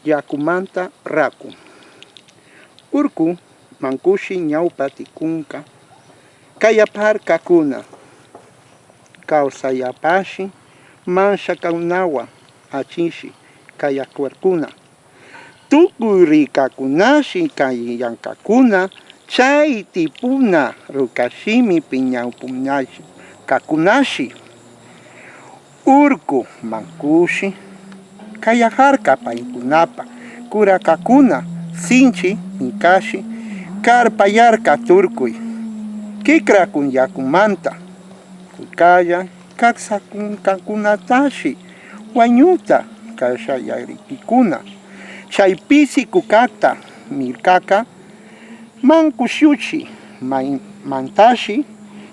Yakumanta raku. Urku mankushi ñawpa tikunka kayaparkakuna kawsayapashi manshakakunawan achishi kayakurkuna. Tukuy rikakunashi kayankakuna chay tipuna rukashimi piñapunashkakunashi. Urku mankushi kayajarka paykunapa kurakakuna sinchi minkashi karpayarka turkuy kikrakun yakumanta kukalla kaksakunkakunatashi wañuta kashayarikikuna chay pisi kukata mirkaka mankushuchi mantashi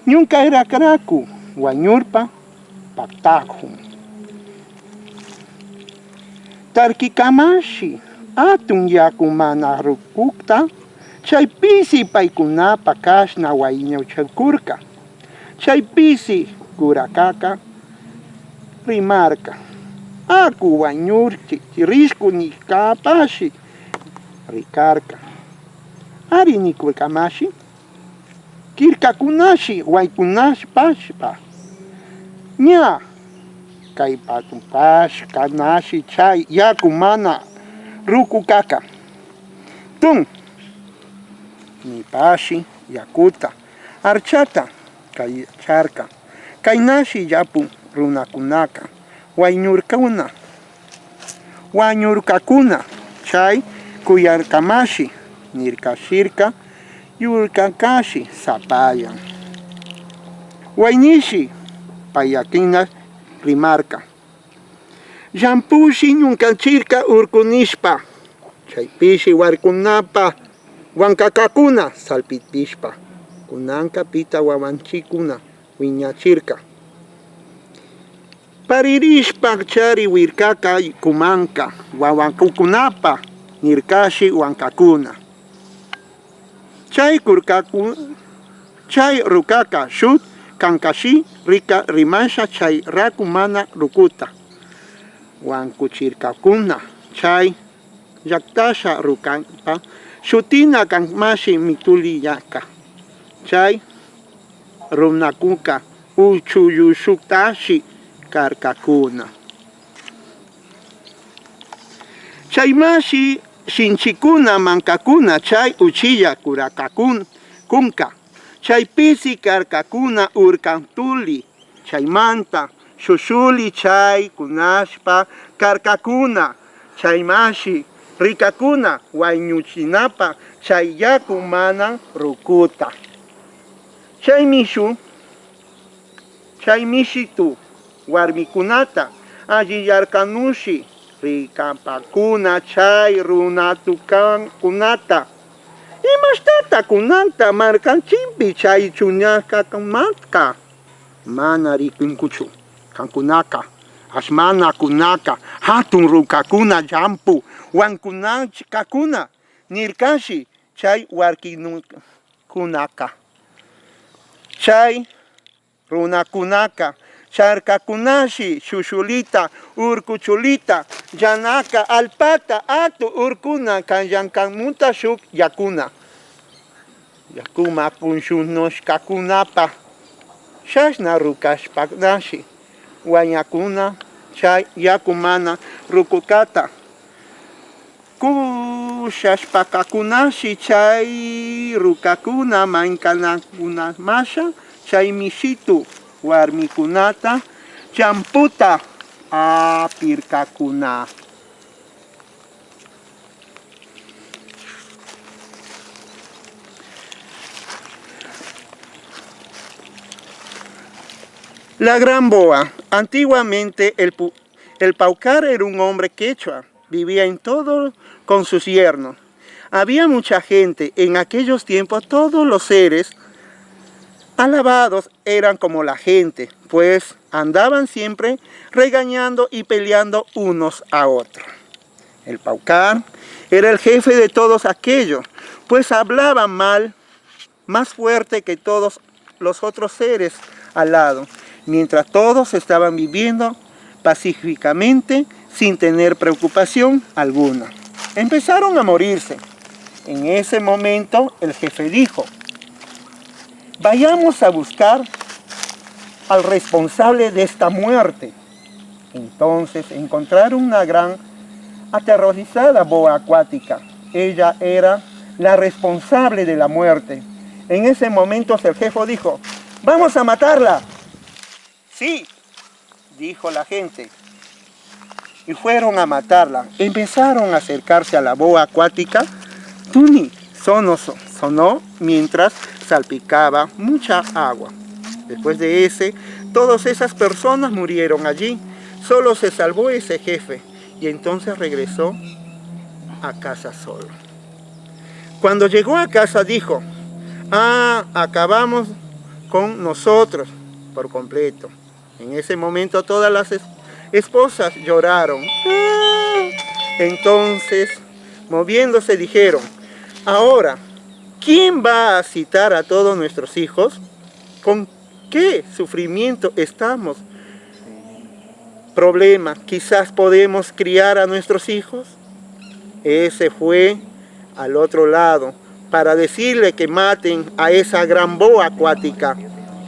ñunkayrakraku wañurpa pactajun. Tarquicamashi atun yacu mana rucujta chay pisi paycunapa cashna huayñuchacurca. Chay pisi curacaca rimarca, Acu huañurchi rishcu nishcapashi ricarca. Ari nicurcamashi. Quircacunashi huaicunashpashpa ña cai patumpashcanashi chay yacu mana rucucaca. Tun nipashi yacuta archata cacharca. Cainashi yapu runacunaca huañurcuna. Huañurcacuna chay cuyarcamashi nircashirca yurcacashi sapayan. Huaynishi payakina rimarca. Llampushi ñucanchirca urcunishpa, chaypishi warcunapa huancacacuna salpitishpa, cunanca pita wawanchicuna huiñachirca. Paririshpa chari wircaca cumanca wawacucunapa nircashi huancacuna. Chay curcacu chay rucaca shut cancashi rica rimasha chay racu mana rucuta huancuchircacuna chay llactasha rucapa shutina canmashi mituliyaca chay runacuca uchuyushujtashi carcacuna. Chaimashi shinchicuna mancacuna chai uchilla curacacunca, chai pisi carcacuna urcantuli, chaimanta shushuli chai cunashpa carcacuna, chaimashi ricacuna huañuchinapa chai yacu mana rucuta. Chay mishu, chay mishitu warmikunata alliyarkanushi rikampakuna chay runatukankunata. Imashtata kunanta markanchikpi chay chuñakamanka mana rikunkuchu kankunaka ashmana kunaka hatun rukakuna llampu wankunachkakuna nirkashi chay warkinukunaka. Chay runakunaka charkakunashi shushulita, urkuchulita, llanaka, alpata, atu urkuna kallankamunta shuk yakuna. Yakuma punshunushkakunapa chashna rukashpanashi wañakuna chay yaku mana rukukata. Kushashpakakunashi chay rukakuna mankanakunamasha chay mishitu warmikunata champuta apirkakuna. La Gran Boa. Antiguamente el Paucar era un hombre quechua. Vivía en todo con sus yernos. Había mucha gente. En aquellos tiempos todos los seres alabados eran como la gente, pues andaban siempre regañando y peleando unos a otros. El Paucar era el jefe de todos aquellos, pues hablaba mal, más fuerte que todos los otros seres al lado, mientras todos estaban viviendo pacíficamente sin tener preocupación alguna. Empezaron a morirse. En ese momento el jefe dijo, vayamos a buscar al responsable de esta muerte. Entonces encontraron una gran aterrorizada boa acuática. Ella era la responsable de la muerte. En ese momento el jefe dijo, ¡vamos a matarla! Sí, dijo la gente. Y fueron a matarla. Empezaron a acercarse a la boa acuática. Tuni sonó, sonó mientras salpicaba mucha agua. Después de ese, todas esas personas murieron allí. Solo se salvó ese jefe y entonces regresó a casa solo. Cuando llegó a casa dijo, ah, acabamos con nosotros por completo. En ese momento todas las esposas lloraron. Ah. Entonces, moviéndose, dijeron, ahora, ¿quién va a citar a todos nuestros hijos? ¿Con qué sufrimiento estamos? Problema, quizás podemos criar a nuestros hijos. Ese fue al otro lado para decirle que maten a esa gran boa acuática.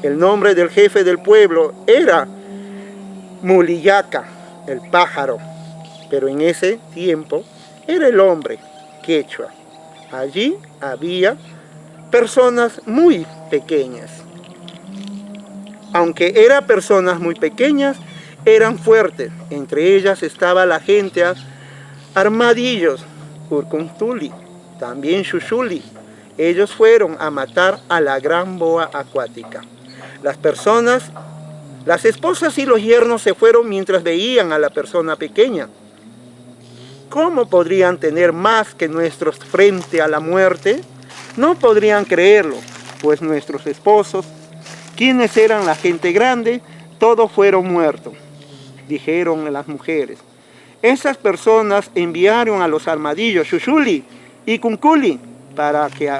El nombre del jefe del pueblo era Muliyaca, el pájaro, pero en ese tiempo era el hombre quechua. Allí había personas muy pequeñas. Aunque eran personas muy pequeñas, eran fuertes. Entre ellas estaba la gente armadillos, Urcuntuli, también Xuxuli. Ellos fueron a matar a la gran boa acuática. Las personas, las esposas y los yernos se fueron mientras veían a la persona pequeña. ¿Cómo podrían tener más que nuestros frente a la muerte? No podrían creerlo, pues nuestros esposos, quienes eran la gente grande, todos fueron muertos, dijeron las mujeres. Esas personas enviaron a los armadillos Xuxuli y Cunculi para que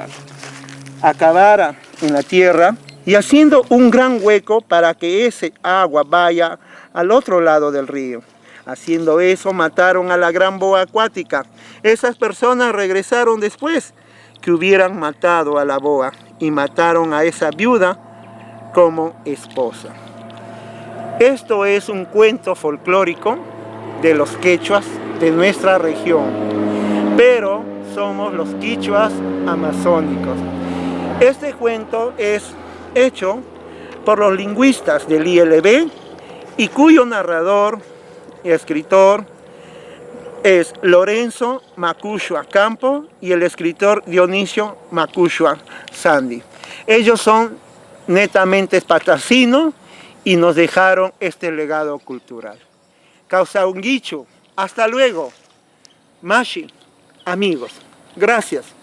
acabara en la tierra y haciendo un gran hueco para que ese agua vaya al otro lado del río. Haciendo eso mataron a la gran boa acuática. Esas personas regresaron después que hubieran matado a la boa y mataron a esa viuda como esposa. Esto es un cuento folclórico de los quechuas de nuestra región, pero somos los quichuas amazónicos. Este cuento es hecho por los lingüistas del ILB y cuyo narrador y escritor es Lorenzo Macushua Campo y el escritor Dionisio Macushua Sandy. Ellos son netamente patasinos y nos dejaron este legado cultural. Kawsaunguichu, hasta luego. Mashi, amigos, gracias.